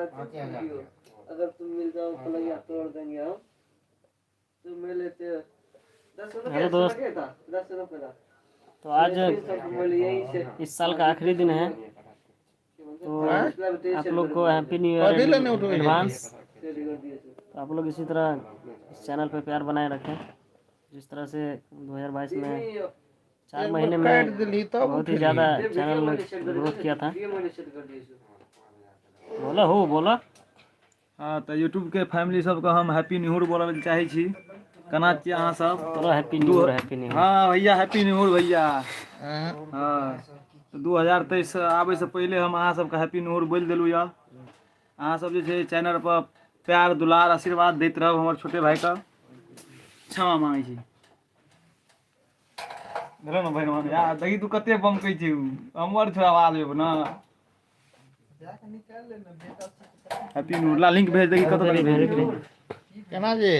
अगर तुम मिल जाओ पलंगिया तोड़ देंगे हम। तो मैं लेते हेलो दोस्त, तो आज इस साल का आखिरी दिन है, तो आप लोग को हैप्पी न्यू ईयर कथी लए नहि उठबै छै? एडवांस। तो आप लोग इसी तरह इस चैनल पे प्यार बनाए रखें, जिस तरह से 2022 में 4 महीने में काटि देली तब बहुत ही ज़्यादा चैनल ने ग्रोथ किया था। बोलो हो, बोलो। हाँ, तऽ यूट्यूबके फैमिली सबके हम हैप्पी न्यू ईयर बोलऽ लए चाहै छी। केना छियै अहाँ सब? बोलो happy new year, happy new year. हाँ भैया, हैप्पी न्यू ईयर भैया। हाँ, तऽ 2023 आबैसँ पहिले हम अहाँ सबके हैप्पी न्यू ईयर बोलि देलहुँ यऽ। अहाँ सब जे छै चैनल पर प्यार दुलार आशीर्वाद दैत रहब। हमर छोटे भाइके क्षमा मांगै छी। भेलो ने बहिन यार, देखी तू कते बमकै छी। उ हमर छौ आवाज ने। हैप्पी न्यू ला लिंक भेज देखी, कतऽ तक भेज। केना जे